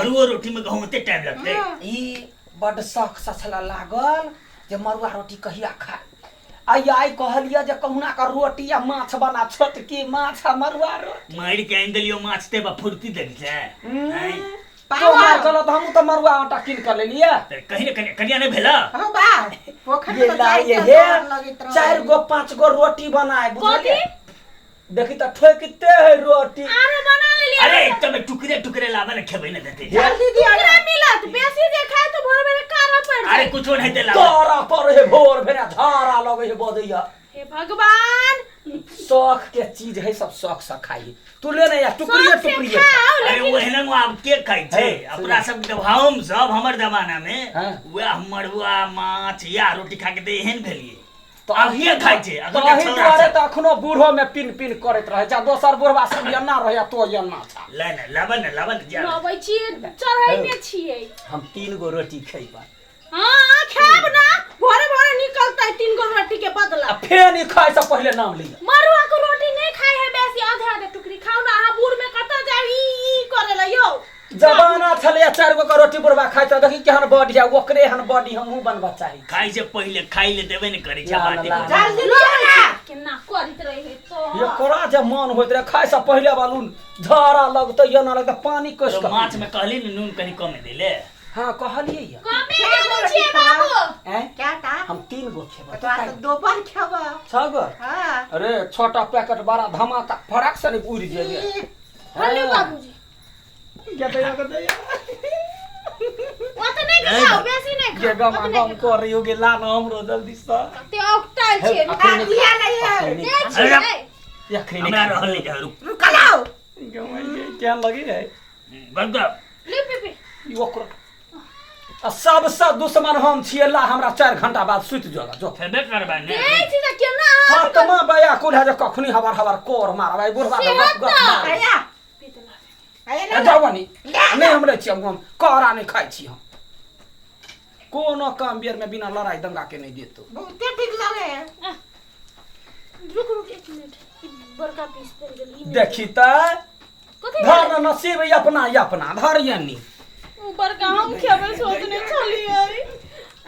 मरुओ रोटी में गहूँ ओते टाइम लगतै। हाँ। ई बड्ड शौक से छला लागल जे मरुआ रोटी कहिया खाय। आइ आइ कहलियै जे कहुना कऽ रोटी आ माछ बना, छोटकी माछ आ मरुआ रोटी। मारि के आनि देलियौ माछ ते बा फुर्ती देली छै। आँय? तो मार चल तऽ हमहूँ तऽ मरुआ आटा कीन कऽ लेलियै। तऽ कही ने कनिया, कनिया नहि भेला? हँ बा, पोखरि ये में तऽ ला जाइत ये तऽ हे डर लगैत रहै। चारि गो पाँच गो रोटी बनाय बुझलियै। कथी? देखी तऽ ठोकिते है रोटी। आरो बना लेलियै। अरे एकदम टुकड़े टुकड़े लाबे ने, खेबै ने देते। जल्दी दिया टुकड़ा मिलत बेसी जे खाय तऽ भोर बेरे कारा पड़ि अरे जाय। कुछो नहीं देला। तारा पर हे भोर भेने झाड़ा लगे हे बजैया। हे भगवान, शौक के चीज है, सब शौक से खाई। तू ले ने यार टुकड़िए शौक से टुकड़िए। खाओ, अरे लेकिन ओहने में आब के खाइ छै? हे, अपना सब के हम सब हमर जमाना में हाँ। वएह मड़ुआ माछ या रोटी खा के तऽ एहन भेलियै। तऽ आब के खाइ छै? तऽ अखन एहि छौड़ा दुआरे सब। तऽ अखनो बूढ़ो में पिन पिन करैत रहै छै, दोसर बुढ़वा सब एना रहै तो एना छा। ले ने लाबे ने, लाबे ने, जा। लबै छियै, चढ़ैने छियै। हम 3 गो रोटी खैबा। हाँ खायब ना, भोरे भोरे निकलतै 3 गो रोटी के बदला। आ फेर ई खाय से पहिले नाम लिअ। मरुआ के रोटी नहीं खाय है बेसी, आधे आधे टुकड़ी खाउ ना। अहाँ बूढ़ में कतऽ जायब ई ई करे ला यौ? जमाना छलै 4 गो के रोटी बुढ़वा खाइ तऽ देखी केहन बॉडी है, ओकरे एहन बॉडी हमहूँ बनबऽ चाही। खाइ से पहिले खाइ ले देबे ने करै छै। ला, बाते ला, करै। जल्दी दिया ना। केना करैत रहे है तो। एकरा जे मन होइत रहै खाय से पहिले बालू झाड़ा लगतै एना लगतै पानी कसि तो कऽ। माछ में कहली ने नून कनि कमे दै ले। हाँ कहलियै या। कमे क्या देने रोटी छियै खावा? बाबू। ऐं? क्या ता? हम 3 गो खेबै। तो आ दोपहर खेबऽ। 6 गो? हाँ। अरे छोटा पैकेट बड़ा धमाका फराक से नहीं उड़ जाए। ई, हेलो बाबूजी। गदया गदया। ओतने के खाओ, बेसी नहीं ये खाओ। गमा ओतने गम के खाओ। कर रही होगी, ला ना हमरो जल्दी से। कते औकटाल छियै। अखनी आ, दिया नहीं है। अखनी नहि अरे छियै। अखनी हमरा रहल नहीं जा, रुक। रुक लाओ। केहन लगी है? बंद कर। ले पीपी। ई ओकरो आ सबसँ दुश्मन हम छियै। ला हमरा 4 घंटा बाद सुति जो जो। खेबे करबै ने। दै छी तऽ केना अहाँ आत्मा बया कुल है जे कखनी हवर हवर कोर मारब आई बुढ़वा के गप गप मारब। आया। आया ए, ना। जाउ बनी। नहि हम रहै छी, हम कड़ा नहि खाइ छी। हम कोनो काम बेर में बिना लड़ाई दंगा के नहीं देतो। बहुते ठीक लगे है। रुक रुक एक मिनट, ई बड़का पीस पड़ गेल। ई नहि। देखी तऽ कथी? धर न नसीब ई अपना ई अपना धर यानी। उ बड़का हम खेबै सोचने छलियै।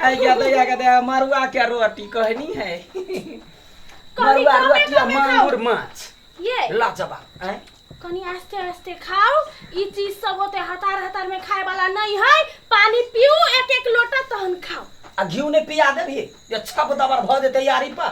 आई गया दया गया दया मरुआ के रोटी कहनी है। कनी मरुआ कमे रोटी आ कमे खाउ। मांगुर माछ ये लाजवाब। आँय? कनी आस्ते आस्ते खाओ, ई चीज सब ओते हतार हतार में खाए वाला नहीं है। पानी पीऊ एक एक लोटा तहन खाओ। आ घिउ नहि पिया देबही जे छप दबर भऽ जेतै यारी पर।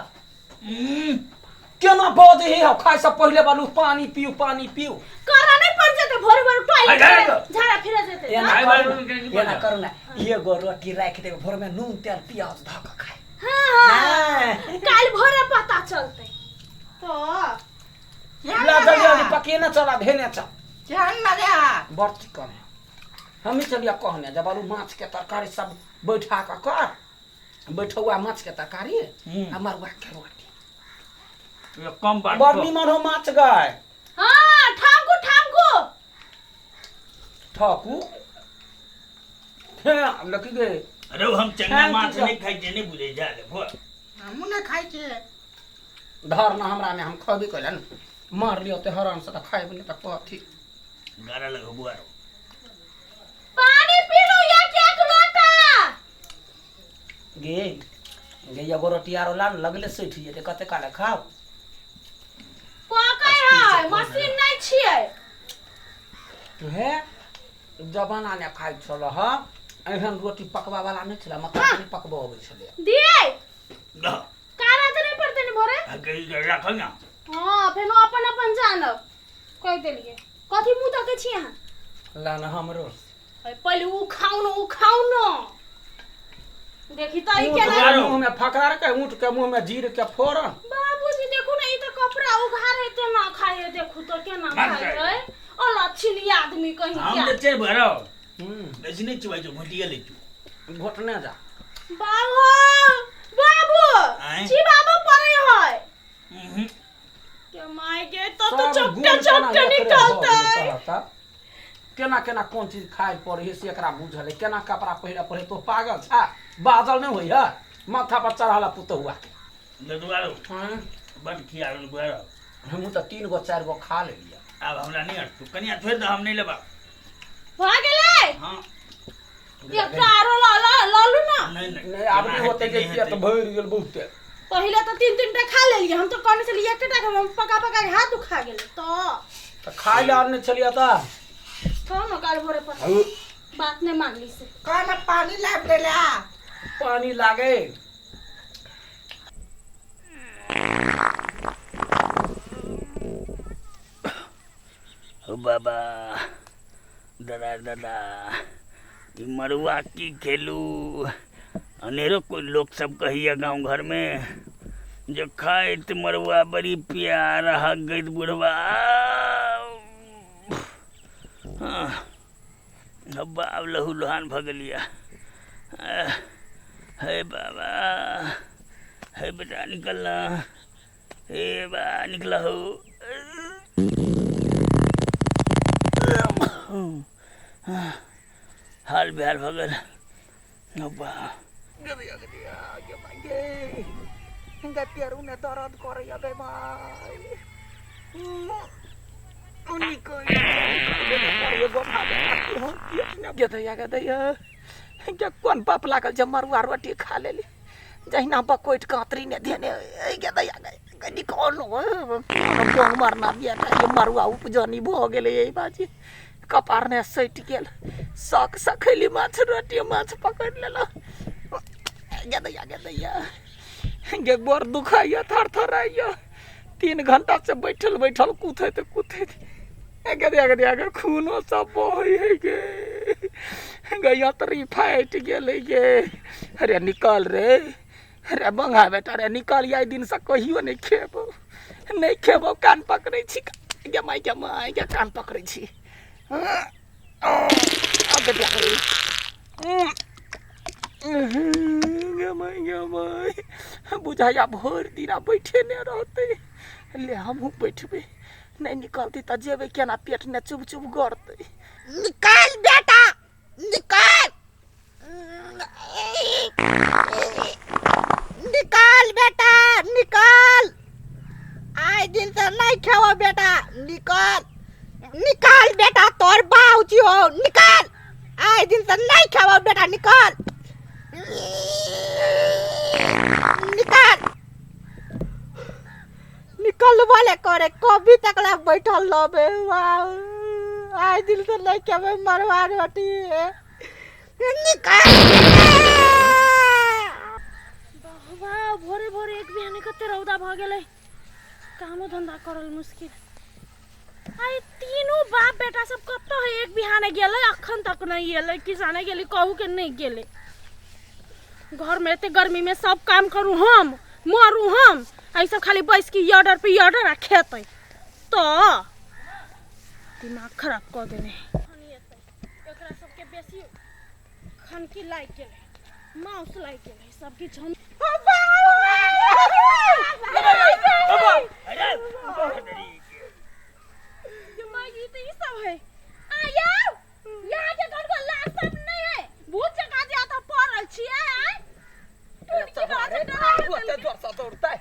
केना बजै हे? खाय से पहिले बालू पानी पीऊ पानी पीऊ। करा नहीं पड़ जेते भोरे भोरे टॉयलेट अरे, अरे। झाड़ा फिरे जेते। एना खाय करू बालू ना, के की एना बना? करू ना, एगो रोटी राखि देबै भोर में नून तेल प्याज धऽ कऽ खाय। हाँ हाँ, हाँ। काल भोरे पता चलते। तो केहन ला जल्दी जल्दी लगे? पकेने चल आ धेने चल। केहन लगे? बड़ चिकन है। हमही चलिए कहने जब आलू माछ के तरकारी सब बैठा कऽ कर बैठौआ माछ के तरकारी आ मरुआ के रोटी। ये कम बात बड़ तो। निमन हो माछ गाय। हाँ ठामकू ठामकू। ठकू हे लकी गे। अरे हम चंगा खाय माछ की नहीं खाइ छियै, नहीं बुझै जा देखो। हमहूँ नहि खाइ छियै। धर ना हमरा में हम खबे कैलन मार लियो ते हराम से तऽ खाइब नहीं तऽ कथी। गारा लगो बुआरो। पानी पी लो एक एक लोटा। गे गे एगो रोटी आरो ला न, लगले सठि जेतै कते काले खाओ। पकै है मशीन नहीं छियै। हे जमाना ने खाइ छल ह एहन रोटी पकबा वाला नहि छलै, मतलब नहि पकबऽ अबै छलै। दियै दह। कारा तऽ नहीं पड़तै ने भोरे? आ गई गई राखल ना। हाँ फेनो अपन अपन जानब कहि देलियै। कथी मुँह तकै छी अहाँ? ला न हमरो। अरे पहिले उ खाउ न, उ खाउ न। देखी तऽ ई ऊँट केना के मुँह में फकरा के ऊँट के मुँह में जीर के फोरन। बाबूजी देखू ने ई तऽ कपड़ा उघार है केना खाय है, देखू तऽ केना मार खाय खाय। है। अलक्षणी आदमी कहीं हम क्या। तऽ चल भरो। हम्म। बेसी नहीं चुबाइ छौ, घोटिए लै छौ। घोटने जा। बाबू बाबू आँय? छी बाबू पड़े है। के my गे तो तो सब चपटे गुण केना चपटे एकरे भऽ गेलै निकलतै। कहऽ तऽ। केना केना कोन चीज खाय पड़े है से एकरा बुझल है, केना कपड़ा पहिरऽ पड़े। तो पागल छा, बाजल नहि होइ है माथा पर चढ़ल पुतहुआ के। ददुआरो। हाँ। बड खियाल बुआरो। हमहूँ तऽ 3 गो 4 गो खा लेलियै। आब हमरा नहीं अटतौ कनिया, छोड़ि दे, हम नहीं लेबा। भऽ गेलै? एकटा आरो ल ल ल लू ना। नहीं नहीं नहीं आब नहीं होते जे पेट भरि गेल बहुते। पहिले तो तीन तीन टा खा लेलिए हम, तो कहने छलिए एकटा टा हम पका पका के हाथ दुखा गेल। तो खाइ ले आने छलियै त खाओ ना काल भोरे पर बात नहीं मानली से। कहना पानी लाब देला। पानी लागे। ओ बाबा दादा दादा ई मरुआ की खेलू। अनेरो कोई लोग सब कहिया गांव घर में जो खाइत मरुआ बड़ी प्यार हक गई बुढ़वा। हाँ बाब लहू लोहान भ गेलिया। हे बाबा हे बेटा निकलना, हे बा निकला हो। हाल बेहाल भ गेल। बा पेरू ने दर्द करैया गे माय। गे कोन बाप लागल जे मरुआ रोटी खा लेली। जहिना बकोटि कातरी ने धेने गे दैया गे निकल बोंग मारना बेटा ये मरुआ उपजनी भऽ गेलै। एहि बाजी कपार ने सटि गेल। शौक सँ खैली माछ रोटी माछ पकड़ि लेलहुँ। गे दैया गे दैया गे गोर दुखाइया थरथराइया। 3 घंटा से बैठल बैठल कूथैत कूथैत गे दैया गे खूनो सब बहै है गे। गयत्री फाटि गेलै गे। अरे निकल रे, अरे बंगा बेटा रे निकल। आइ दिन से कहियो नहीं खेबो नहीं खेबो। कान पकड़ै छी गे माय गे माय गे कान पकड़ै छी। गे माय गे माय बुझाइया भरि दिना बैठे ने रहतै। ले हमहूँ बैठबै, नहीं निकलतै तऽ जेबै केना, पेट ने चुभ चुभ करतै। निकाल बेटा निकाल, निकाल बेटा निकाल। आइ दिन से नहीं खेबो बेटा, निकाल निकाल बेटा तोर बाबूजी हो निकाल। आइ दिन से नहीं खेबो बेटा निकाल निकाल। निकल वाले करे कभी तक ला बैठल रहबे। आइ दिन से नहीं खेबे मरवा रोटी निकाल। वाह भोरे भोरे एक बिहाने कते रौदा भ गेलै, कामो धंधा करल मुश्किल। आई तीनों बाप बेटा सब कतऽ है एक बिहाने गेलै अखन तक नहीं एलै। किसाने गेली कहू के नहीं गेलै। घर में एते गर्मी में सब काम करू हम, मरू हम, आई सब खाली बैस के ऑर्डर पे ऑर्डर आ खेतै तो दिमाग खराब कऽ देने। एकरा सबके बेसी खनकी लागि गेलै, माउस लागि गेलै, सब किछु हम। ई सब है आयो यहाँ के घर को लाश सब नहीं है, भूत जकाँ जे एतऽ पड़ल छियै। आय टुनकी घर से डरा ओते जोर से दौड़तै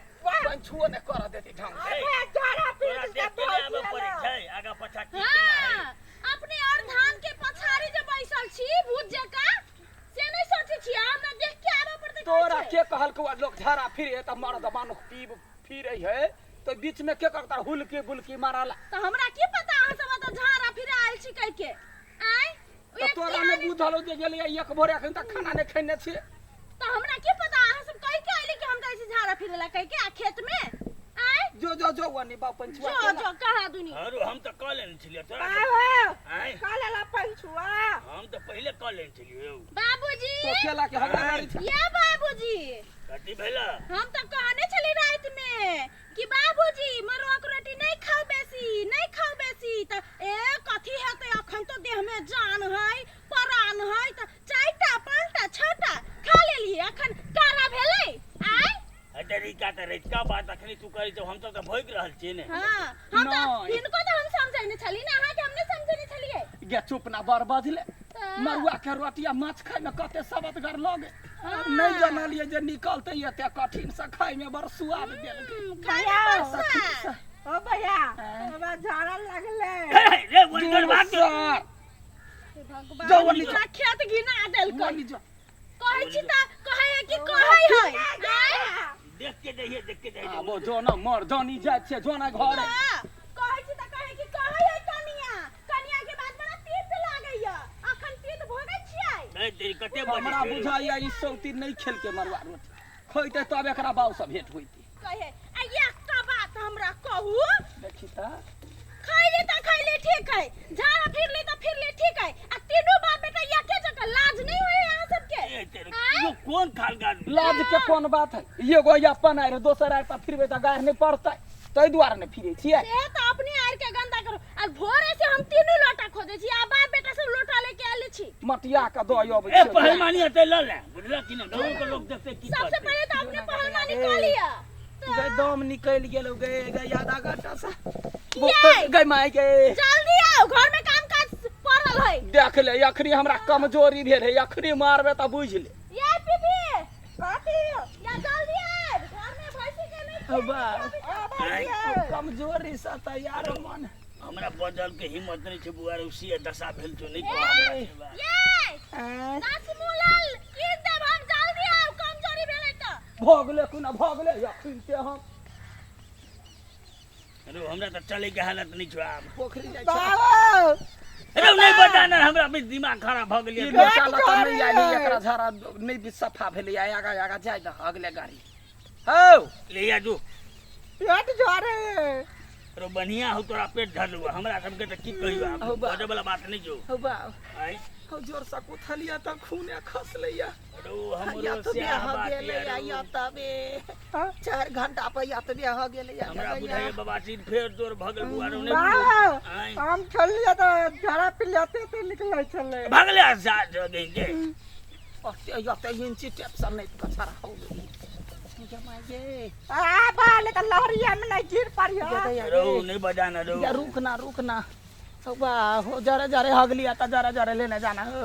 छुओ नहि करऽ देतै ढंग से। तोरा देख के ने आबऽ पड़ै छै आगा पाछा की केना है। हाँ, अपने और धान के पछाड़ी जे बैसल छी भूत जकाँ से नहीं सोचै छी। हमरा देख के आबऽ पड़तै। तोरा के कहलकौ लोग झाड़ा फिरे त मर्द मानुख पीब फिरे है तो बीच में के करता हुलकी बुलकी मारला। तो हमरा की पता अहाँ सब एतऽ झाड़ा फिरे आयल छी कहि के। आय त तोरा ने बुझल जे गेलियै एक भोरे एखन तक खाना नहि खेने छियै। तो हमरा की पता अहाँ सब कहि के आयली कि हम जाइ छी झाड़ा फिरे ला कहि के आ खेत में। आय जो जो जो वनी बा पंचुआ जो जो कहा दुनी। अरे हम तऽ कऽ लेने छलियै तोरा। आय काला पंचुआ हम तऽ पहिले कऽ लेने छलियै यौ। बाबूजी तो केला के हमरा गाड़ी छै। ये बाबूजी कथी भेला? हम तऽ कहने छली राति में कि बाबूजी मरुआ के रोटी नहीं खाओ बेसी, नहीं खाओ बेसी। त ए कथी हेतै अखन तो देह में जान है परान है त 4टा 5टा 6टा खा लेलिए अखन कारा भेलै। आय अरे का त रतिका बात अखनी तू करै छौ, हम सब त भोगि रहल छियै ने। हां हम त नहि। हिनको त हम समझैने छली ने, अहाँ के हम नहीं समझैने छलिए। गे चुप ना बड़ बजले। मरुआ के रोटी आ माछ खाय में कते सबतगर लगे। नहीं जानलिए जे निकलते एते कठिन से खाय में बड़ सुआद देलकै। खाय में बड़ सुआद। ओ भैया हमरा झाड़ा लगले। हे रे वनगर भाग सर हे भगवान, जो ओनी पूरा खेत घिना देलकै। ओनी जो। कहै छी तऽ कहै है कि कहै है आँय? देख के जइहे, देख के जइहे। आबो जो न मर जानी जाइ छियै, जो न घर। हाँ, कहै छी तऽ कहै कि कहै है कनिया। कनिया के बात बड़ा तीत लागैया। अखन तीत भोगै छियै। ए, तेरी कते बजे हमरा छै? बुझाइया ई सौती नहि खेलकै मरुआ रोटी। खैते तब एकरा बाउ से भेंट होइते। कहे आ एकटा बात हमरा कहू। देखी तऽ खैली तऽ खैली ठीक है, झाड़ा फिरली तऽ फिरली ठीक है, आ तीनू बाप बेटा एके जगह लाज नहीं होय अहाँ सबके? ए, तेरी आँय? यो कोन खाल गाल? लाज के कोन बात है? एगो अपन आइ रहे, दोसर आइ पर फिरबै तऽ गारि नहि पड़तै, ताहि दुआरे नहि फिरै छियै। से तऽ अपने आर के गंदा करू। आ भोरे से हम तीनू लोटा खोजै छी आ बाप बेटा सब लोटा लेके आयल छी। मटिया के दऽ अबै ए छियै। पहलवानी हेतै लऽ ले, बुझलक कि नहि? गाँव के लोग देखतै की सबसे करतै। पहिले तऽ अपने पहलवानी कऽ लिअ। गई दम निकलि गेलौ गे, गई आधा घंटा से। कियै? गई माय गे। जल्दी आओ, घर में काम काज पड़ल है। देख ले, अखनी हमरा कमजोरी भेल है, अखनी मारबे तऽ बुझि ले। ये पीपी कथी? या जल्दी आब, घर में भैंसी के नहीं हौ बा। आँय? कमजोरी से तऽ यार मन हमरा बदल के हिम्मत नहीं छै बुआ रे, उसी दशा भेल छौ, नहीं कहब। ये दस मुलाल की देब हम, जल्दी आओ, कमजोरी भेलै तऽ। भऽ गेलै कोना भऽ गेलै अखन ते हम। अरे हमरा तऽ चले के हालत नहीं छौ आब। पोखरि जाइ छै। बाबू। अरे नहीं बता ना, हमरा भी दिमाग खराब भऽ गेलै। ई लोटा लता नहि आयल है, एकरा झाड़ा नहि सफा भेलै, आगा आगा जाय दह अगले गाड़ी। हौ ले आ जो। पेट झरे। अरे बढ़िया हो तोरा पेट झरलौ, हमरा सबके तऽ की कहियो आब, हौ बा। बजै वाला बात नहीं छौ। हौ बा। आँय? हौ जोर से कुथलिया तऽ खूने खसलैया। अरे हमरो या तऽ सएह बियाह बात गेलै यार। या तबे 4 घंटा पर या तऽ बियाह गेलै या। हमरा बुझाइए बाबा सीट फेर तोर भऽ गेल बुआ रे, नहि बाबू। आँय? हम खेलियै तऽ झड़ा पिलियाते ते निकलै छलै। भगले आ जा जगह के। ओते ओते इंची टेप से नहि कछारा हो गेलै। गे आ बाले तऽ लहरिया में नहीं गिर पड़ियो। रौ नहीं बजाना रौ। या रुक ना, रुक ना। हौ बा, हो जरे जरे हगलिया तऽ जरे जरे लेने जाना हो।